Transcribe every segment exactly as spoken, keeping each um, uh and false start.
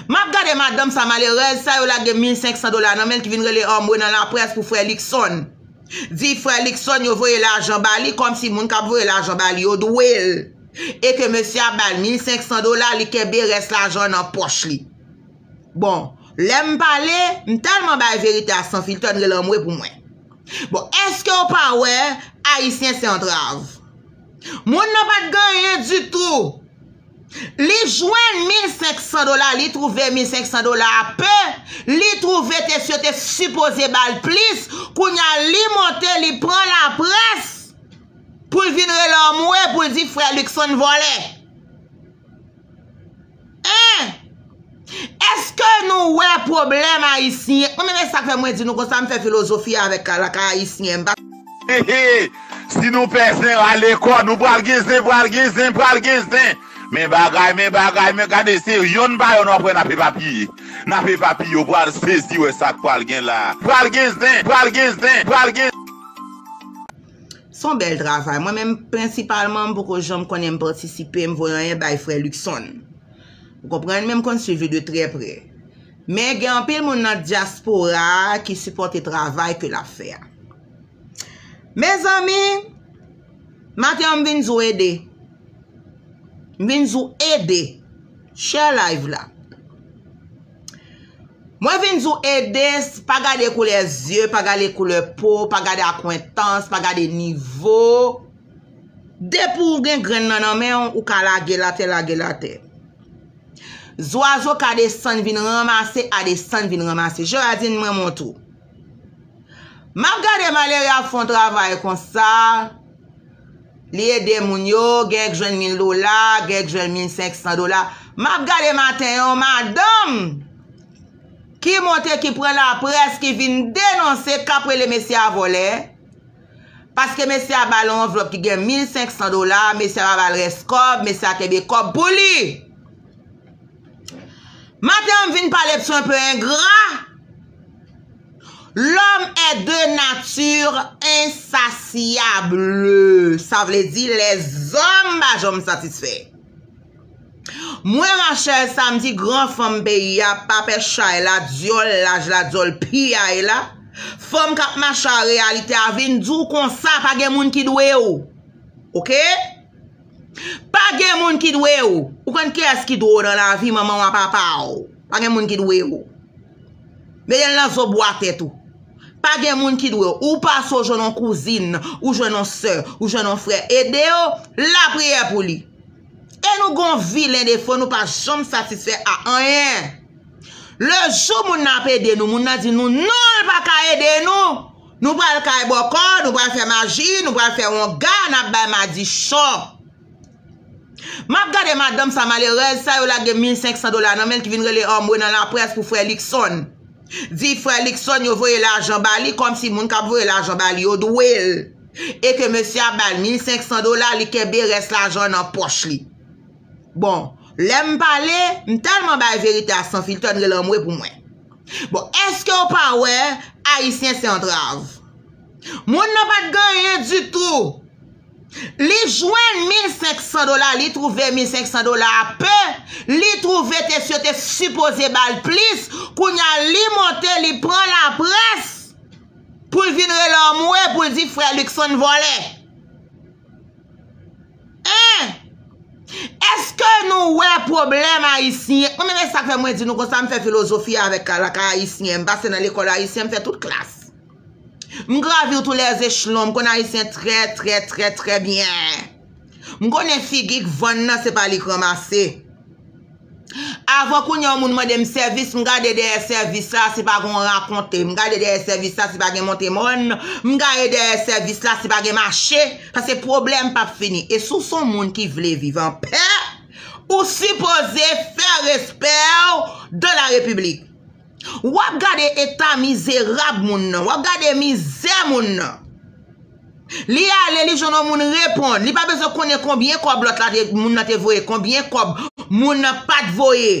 M ap gade madanm sa malerèz sa, yo lage mil senk san dola nan men l, ki vin rele anmwe nan laprès pou frè Luckson. Di frè Luckson yo voye lajan ba li, kòmsi moun k ap voye lajan ba li yo dwe l. E ke mesye a ba l mil senk san dola, li kenbe rès lajan an nan pòch li. Bon, lè m pale, m tèlman bay verite a san filtè, n rele anmwe pou mwen. Bon, èske w pa wè Ayisyen se antrav? Moun nan pa t gen anyen ditou. Li jwenn mil senk san dola, li twouve mil senk san dola a pe, li twouve te si yo te sipoze ba l plis, kounye a li monte, li pran laprès pou l vin rele anmwe, pou l di frè Luckson vòlè. Hein? Èske nou wè pwoblèm ayisyen? Mwen menm e sa k fè mwen di nou konsa, m fè filozofi avèk kalaka ayisyen. M pa Hehe! Si nou pè zen, rale kò, nou pral gen zen, pral gen zen, pral gen zen. Men bagay, men bagay, men gade, se yonn pa yonn w ap wè n ap epapiye. N ap epapiye, w pral sezi wè sa k pral gen la. Pral gen zen, pral gen zen, pral gen Se yon bèl travay. Mwen menm, prensipalman, m poko janm konnen m patisipe, m voye anyen bay frè Luckson. Ou konprann? Men m konn swiv li de trè prè. Men gen anpil moun nan dyaspora a ki sipòte travay ke l ap fè a. Mezanmi, maten an m vin di w ede. M vin di w ede. Share live la. Mwen vin di w ede, pa gade koulè zye, pa gade koulè po, pa gade akwentans, pa gade nivo. Depi w gen grenn nan nan men w, ou ka lage l atè, lage l atè. Zwazo ka desann vin ranmase, a desann vin ranmase. Jewazin mwen montre w. M ap gade malere ap fè yon travay konsa. Li ede moun yo, gen k jwenn mil dola, gen k jwenn mil senk san dola. M ap gade maten yon madanm ki monte, ki pran laprès, ki vin denonse, k ap rele mesye a vòlè. Paske mesye a ba l yon anvlòp ki gen mil senk san dola, mesye a pa ba l rès kòb, mesye a kenbe kòb pou li. Maten an m vin pale de un peu ingrat. L'homme est de nature insatiable. Sa vle di lèzòm pa janm satisfè. Mwen Rachel sa m di gran fanm peyi a, pa pè chay la, dyòl laj la, dyòl piyay la. Fanm k ap mache a reyalite a vin di w konsa, pa gen moun ki dwe w. Oke? Pa gen moun ki dwe w. Ou konn kiyès ki dwe w nan lavi, manman w a papa w. Pa gen moun ki dwe w. Mete l nan zo bwa tèt ou. Pa gen moun ki dwe w. Ou pase w jwenn yon kouzin, ou jwenn yon sè, ou jwenn yon frè. Ede yo, lapriyè pou li. E nou gon vilen defo, nou pa janm satisfè a anyen. Le jou moun nan ap ede nou, moun nan di nou non, l pa ka ede nou. Nou pral kay bòkò, nou pral fè maji, nou pral fè wonga, n ap bay madichon. M ap gade madanm sa malerèz sa, yo lage mil senk san dola nan men l, ki vin rele anmwe nan laprès pou frè Luckson. Di frè Luckson yo voye lajan ba li, kòmsi moun k ap voye lajan ba li yo dwe l. E ke mesye a ba l mil senk san dola, li kenbe rès lajan an nan pòch li. Bon, lè m pale, m tèlman bay verite a san filtè, n rele anmwe pou mwen. Bon, èske w pa wè Ayisyen se antrav? Moun nan pa t gen anyen ditou. Li jwenn mil senk san dola, li twouve mil senk san dola a pe, li twouve te si yo te sipoze ba l plis, kounye a li monte, li pran laprès pou l vin rele anmwe, pou l di frè Luckson vòlè. Hein? Èske nou wè pwoblèm ayisyen? Mwen menm e sa k fè mwen di nou konsa, m fè filozofi avèk kalaka ayisyen, m pase nan lekòl ayisyen, m fè tout klas. M gravir tous les échelons, m konn ayisyen trè, trè, trè, trè byen. M konnen figi k vann nan, se pa li k ranmase. Avan kounye a yon moun mande m sèvis, m gade dèyè sèvis la si pa gen yon rakonte, m gade dèyè sèvis la si pa gen monte mòn, m gade dèyè sèvis la si pa gen mache, paske pwoblèm p ap fini. E si w se yon moun ki vle viv anpè, ou sipoze fè respè w dans la République. W ap gade eta mizerab moun nan, w ap gade mizè moun nan. Li ale, li jwenn yon moun reponn. Li pa bezwen konnen konbyen kòb lòt la te, moun nan te voye, konbyen kòb moun nan pa t voye.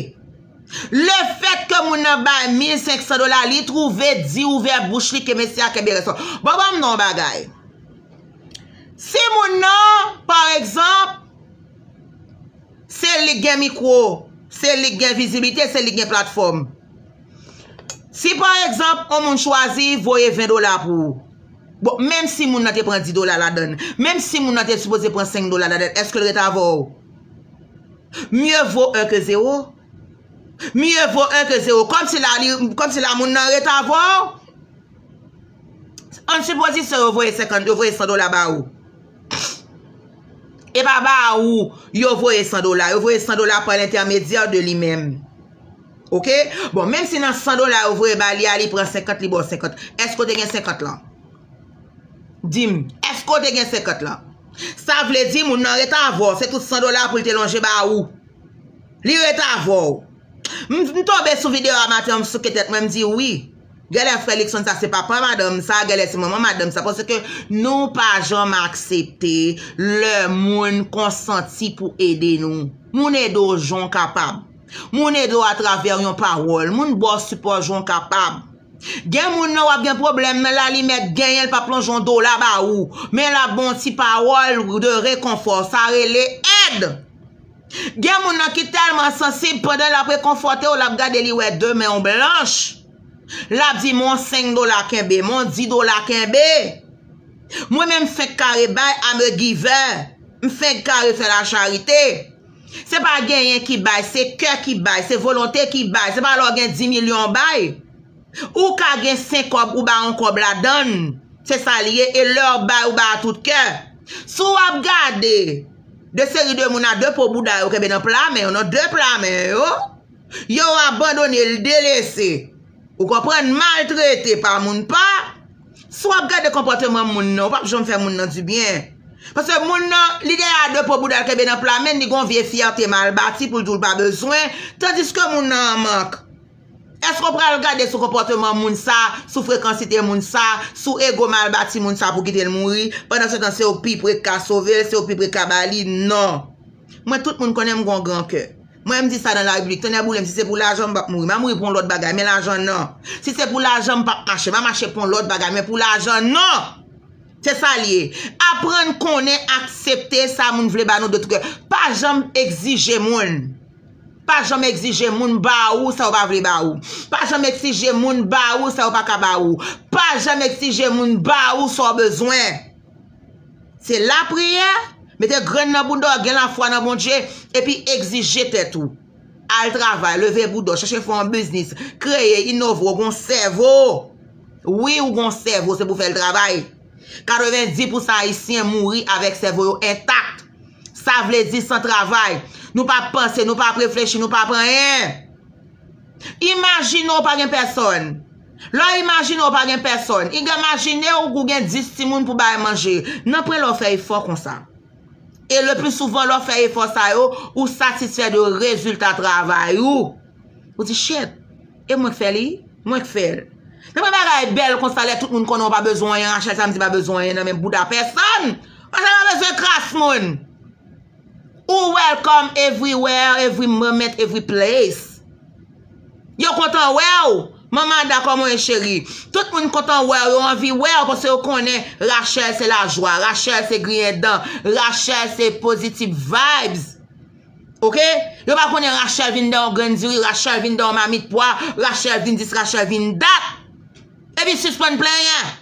Lefètke moun nan bay mil senk san dola, li twouve di ouvè bouch li ke mesye a kenbe rès lan. Bon, ban m non bagay. Si moun nan, pa egzanp, se li k gen mikwo, Se li k gen viziblite, se li k gen platfòm. Si pa egzanp, yon moun chwazi voye ven dola pou ou. Bon, menm si moun nan te pran dis dola ladan l, menm si moun nan te sipoze pran senk dola ladan l, èske l ret avè w? Mieux vaut un que zéro. Mieux vaut un que zéro. Kòmsi la, li, kòmsi la moun nan ret avè w. An sipozisyon yo voye senkant, yo voye san dola ba ou. E pa ba ou yo voye san dola. Yo voye san dola par l'intermédiaire de li menm. Oke? Bon, menm si nan san dola yo voye ba li a, li pran senkant, li ba w senkant. Èske w te gen senkant lan? Di m, èske w te gen senkant lan? Sa vle di moun nan ret avè w, se tout san dola pou l te lonje ba ou. Li ret avè w. M, m tonbe sou videyo a maten an, m souke tèt mwen, m di wi. Genlè frè Luckson sa se papa madanm sa, genlè se manman madanm sa, paske nou pa janm aksepte lè moun konsanti pou ede nou. Moun ede w jan w kapab. Moun ede w atravè yon pawòl. Moun ba w sipò jan w kapab. Gen moun nan w ap gen pwoblèm nan, lalimèt genyen, l p ap lonje yon dola ba ou, men l ap ba w yon ti pawòl de rekonfò. Sa rele èd. Gen moun nan ki tèlman sansib, pandan l ap rekonfòte w, l ap gade li wè de men w blanch. L ap di, "Men yon senk dola kenbe, men yon dis dola kenbe." Mwen menm, m fenk kare bay, I'm a giver. M fenk kare fè lacharite. Se pa genyen ki bay, se kè ki bay, se volonte ki bay. Se pa lè w gen dis milyon w bay. Ou ka gen senk kòb, ou ba yon kòb ladan l. Se sa l ye, e lè w bay, ou bay a tout kè. Si w ap gade de seri de moun a de po bouda yo kenbe nan pla men yo, nan de pla men yo, yo abandone l, delese. Ou konprann? Maltrete pa moun pa. Si w ap gade konpòteman moun nan, ou p ap janm fè moun nan dibyen. Paske moun nan, li dèyè a de po bouda l kenbe nan pla men, li gon vye fyète mal bati pou l di w l pa bezwen, tandiske moun nan an mank. Èske w pral gade sou konpòteman moun sa, sou frekansite moun sa, sou ego mal bati moun sa pou kite l mouri? Pandan se tan, se ou pi pre k ka sove l, se ou pi pre k ka ba li? Non. Mwen, tout moun konnen m gon gran kè. Mwen, m di sa nan la piblik, tonnè boule m, si se pou lajan, m p ap mouri. M a mouri pou yon lòt bagay, men lajan nan. Si se pou lajan, m p ap mache. M a mache pou yon lòt bagay, men pou lajan, non! Se sa l ye. Aprann konnen aksepte sa moun vle ba nou de tout kè. Pa janm egzije moun. Pa janm egzije moun ba ou sa yo pa vle ba ou. Pa janm egzije moun ba ou sa yo pa ka ba ou. Pa janm egzije moun ba ou sa w bezwen. Se lapriyè, mete grenn nan bouda w, gen lafwa nan Bondye, epi egzije tèt ou. Al travay, leve bouda w, chache fè yon biznis, kreye, inove, ou gon sèvo. Wi, ou gon sèvo, se pou fè l travay. Katrevenndis pousan Ayisyen mouri avèk sèvo yo entak. Sa vle di san travay. Nou pa panse, nou pa reflechi, nou pa pran anyen. Imajine w pa gen pèsòn. Lè w imajine w pa gen pèsòn, imajine w ou gen dis timoun pou bay manje. Nan pwen lè w fè efò konsa. E le pli souvan, lè w fè efò sa yo, ou satisfè de rezilta travay ou. Ou di, "Shit, e mwen k fè li? Mwen k fè l." Nan pwen bagay bèl konsa, lè tout moun konnen w pa bezwen anyen, Rachel sa m di pa bezwen anyen nan men bouda pèsòn. Rachel pa bezwen kras moun. Ou welcome everywhere, every moment, every place. Yo kontan wè w. Manman, dakò mwen, cheri. Tout moun kontan wè w, yo anvi wè w, paske yo konnen Rachel se lajwa, Rachel se griyen dan, Rachel se positive vibes. Oke? Yo pa konnen Rachel vin dan yon grenn diri, Rachel vin dan yon mamit pwa, Rachel vin dis, Rachel vin dat. Epi sispann plenyen.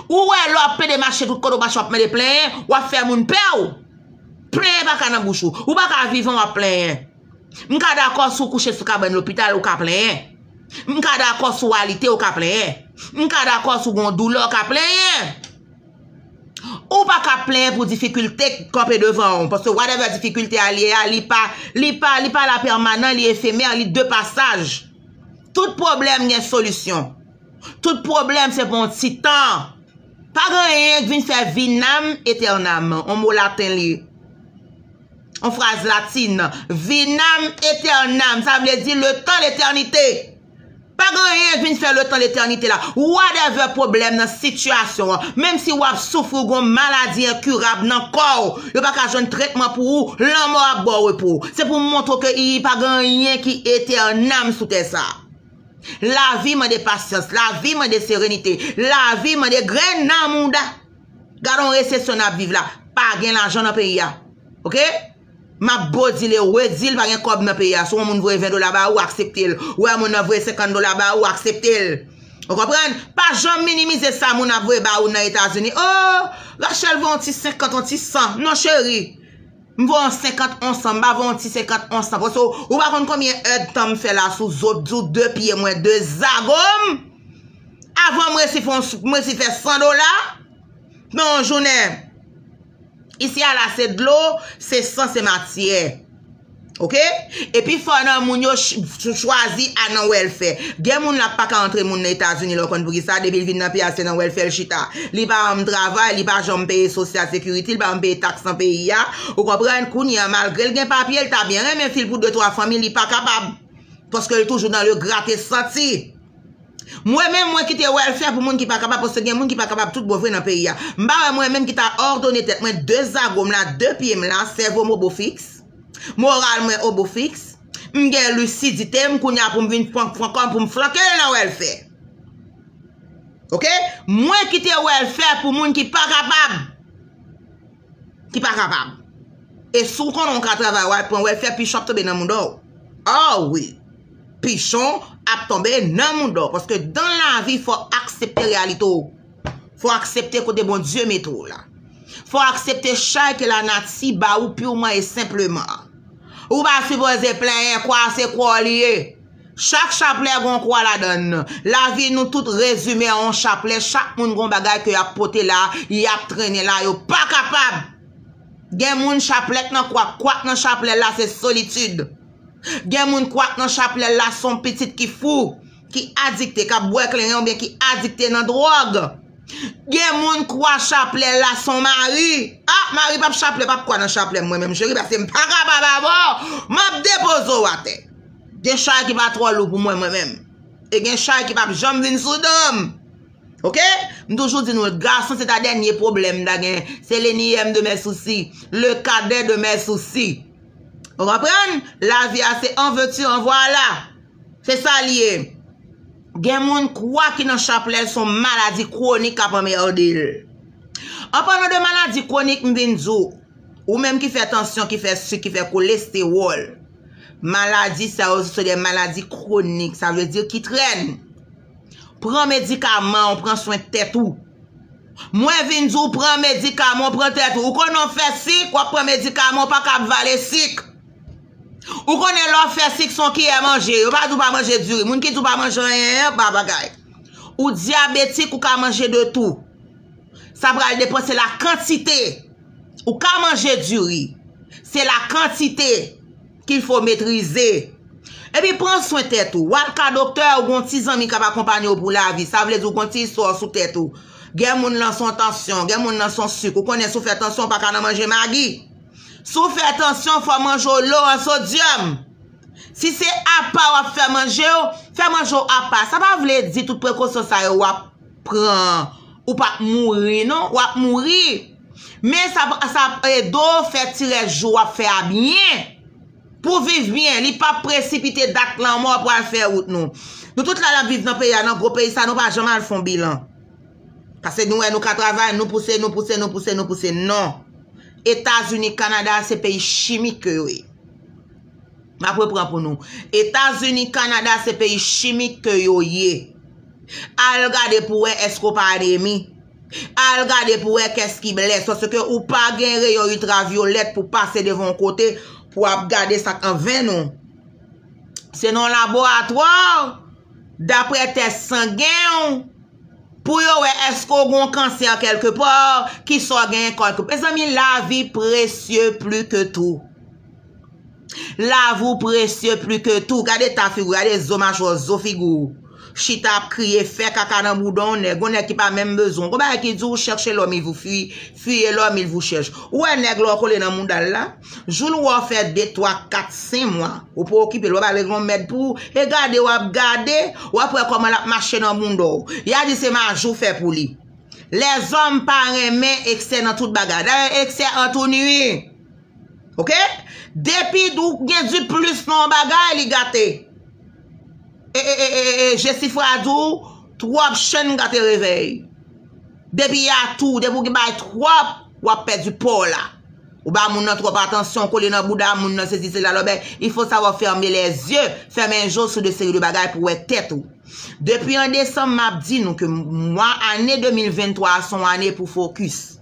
Ou wè lè w ap plede mache tout kote w mache w ap mande plenyen, w ap fè moun pè w. Plenyen pa ka nan bouch ou. Ou pa ka vivan w ap plenyen. M ka dakò si w kouche sou kabann lopital, ou ka plenyen. M ka dakò si w alite, ou ka plenyen. M ka dakò si w gon doulè, ou ka plenyen. Ou pa ka plenyen pou difikilte k kanpe devan w, paske whatever difikilte a li ye a, li pa, li pa, li pa la pèmanan, li efemè, li de pasaj. Tout pwoblèm gen solisyon. Tout pwoblèm se pou yon ti tan. Pa gen anyen k vin fè vinam etènam. Yon mo laten li ye. Yon fraz latin. Vinam etènam. Sa vle di le tan, letènite. Pa gen anyen k vin fè le tan, letènite la. Whatever pwoblèm nan sitiyasyon an. Menm si w ap soufri, w gon maladi enkirab nan kò w. Yo pa ka jwenn tretman pou ou. Lanmò ap ba w repo. Se pou montre w ke i pa gen anyen ki etènam sou tè sa. Lavi mande pasyans, lavi mande serenite, lavi mande grenn nan mouda. Gade yon resesyon n ap viv la. Pa gen lajan nan peyi a. Oke? M ap bodi l e redi l, pa gen kòb nan peyi a. Si yon moun voye ven dola ba ou, aksepte l. Ou wè moun nan voye senkant dola ba ou, aksepte l. Ou konprann? Pa janm minimize sa moun ap voye ba ou nan Etazini. Oh, Rachel voye yon ti senkant, yon ti san. Non, cheri. M voye yon senkant, yon san. M pa voye yon ti senkant, yon san. Paske ou pa konn konbyen èdtan m fè la sou zo, sou de pye mwen, de zago m. Avan m resi fè, yon, m resi fè san dola nan yon jounen. Isi a la, se dlo, se san, se matyè. Oke? Epi fò nan moun yo ch-, ch-, chwazi al nan wèlfè. Gen moun la pa ka antre moun nan Etazini, lè w konn poukisa, depi l vin nan peyi a, se nan wèlfè l chita. Li pa janm travay, li pa janm peye sosyal sekirite, li pa janm peye taks nan peyi a. Ou konprann? Kounye a, malgre l gen papye, l ta byen renmen fil pou de twa fanmi, li pa kapab. Paske l toujou nan le grate santi. Mwen menm, mwen kite wèlfè pou moun ki pa kapab, paske gen moun ki pa kapab tout bon vre nan peyi a. M pa wè mwen menm ki ta òdone tèt mwen, de zago m la, de pye m la, sèvo m obofiks, moral mwen obofiks, m gen lisidite m, kounye a pou m vin pran, pran kò m pou m flanke l nan wèlfè. Oke? Mwen kite wèlfè pou moun ki pa kapab. Ki pa kapab. E si w konnen w ka travay, w al pran wèlfè, pichon ap tonbe nan mouda w. Ah wi. Pichon ap tonbe nan mouda w. Paske dan lavi, fò w aksepte reyalite w. Fò w aksepte kote Bondye mete w la. Fò w aksepte chay ke lanati ba ou pirman e senpleman. Ou pa sipoze plenyen, kwa se kwa w li ye. Chak chaplè gon kwa ladann. Lavi nou tout rezime an yon chaplè. Chak moun gon bagay ke y ap pote la, y ap trennen la, yo pa kapab. Gen moun chaplè k nan kwak, kwak nan chaplè la se solitid. Gen moun kwak nan chaplè la se yon pitit ki fou, ki adikte, k ap bwè kleren oubyen ki adikte nan dwòg. Gen moun kwa chaplè la se yon mari. Ah, mari p ap chaplè, p ap kwa nan chaplè mwen menm, cheri, paske m pa kapab avè w. M ap depoze w atè. Gen chay ki pa twò lou pou mwen, mwen menm. E gen chay ki p ap janm vin sou do m. Oke? M toujou di nou, gason se ta dènye pwoblèm m ta gen. C'est l'énième de mes soucis. Le cadet de mes soucis. Ou konprann? Lavi a se en veux-tu, en voilà. Se sa l ye. Gen moun kwa ki nan chaplè l se yon maladi kwonik k ap anmède l. An palan de maladi kwonik, m vin di w, ou menm ki fè tansyon, ki fè sik, ki fè kolestewòl, maladi sa yo se de maladi kwonik, sa vle di ki trèn. Pran medikaman w, pran swen tèt ou. Mwen vin di w pran medikaman w, pran tèt ou. Ou konnen w fè sik, w ap pran medikaman w, pa ka ap vale sik. Ou konnen lè w fè sik se yon kiyè manje. Yo pa di w pa manje diri. Moun ki di w pa manje anyen an, pa bagay. Ou dyabetik, ou ka manje de tou. Sa pral depann, se la kantite. Ou ka manje diri. Se la kantite qu'il faut maîtriser. Epi pran swen tèt ou. W al ka doktè, ou gon ti zanmi k ap akonpanye w pou lavi. Sa vle di ou gon ti istwa sou tèt ou. Gen moun nan se yon tansyon, gen moun nan se yon sik. Ou konnen si w fè tansyon, ou pa ka nan manje magi. Si w fè tansyon, fò manje w lo an sodyòm. Si se apa w ap fè manje w, fè manje w apa. Sa pa vle di tout prekosyon sa yo w ap pran, ou p ap mouri, non, w ap mouri. Men sa, sa ap ede w fè ti rès jou w ap fè a byen. Pou w viv byen, li p ap presipite dat lanmò pral fè wout nou. Nou tout la n ap viv nan peyi a, nan gwo peyi sa, nou pa janm al fè yon bilan. Paske nou wè nou ka travay, nou pouse, nou pouse, nou pouse, nou pouse. Non. Etazini, Kanada, se peyi chimik ke yo ye. M ap repran pou nou. Etazini, Kanada, se peyi chimik ke yo ye. Al gade pou wè èske w pa anemi. Al gade pou wè kès ki blès. Paske ou pa gen reyon iltravyolèt pou pase devan yon kote pou ap gade sa k nan venn ou. Se nan yon laboratwa, daprè tès sangen w, pou yo wè èske w gen yon kansè kèlkepò, kisa w genyen kèlkepò. Mezanmi, la vie précieux plus que tout. Lavi w presye pli ke tou. Gade eta figi w, gade zo machwè w, zo figi w. Chita ap kriye, fè kaka nan bouda yon nèg. Yon nèg ki pa menm bezwen w. Gon bagay ki di w chèche lòm il vous fuit, fuyez l'homme il vous cherche. Ou wè nèg la w kole nan mouda l la? Jou l wè w fè de, twa, kat, senk mwa, ou pa okipe l, w ap al regle yon mèd pou ou. E gade w ap gade, w ap wè kòman l ap mache nan bouda w. Y a di se maji w fè pou li. Lèzòm pa renmen eksè nan tout bagay. Dayè, eksè antre w nwi. Oke? Depi ou gen diplis nan yon bagay, li gate. E, e, e, e, e, Jesifra di w, twòp chenn gate revèy. Depi y a tou, depi w gen bagay twòp, w ap pèdi pa w la. Ou ba moun nan twòp atansyon, kole nan bouda moun nan, sesi sela, lòbèy. Il faut savoir fermer les yeux, fèmen je w sou de seri de bagay pou wè tèt ou. Depi an desanm, m ap di nou ke mwa, ane de mil venntwa a se yon ane pou fokis.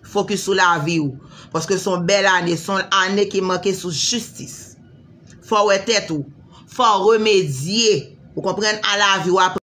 Fokis sou lavi w. Paske se yon bèl ane, se yon ane ki make sou jistis. Fò w wè tèt ou. Fò w remedye. Ou konprann, a lavi w apre.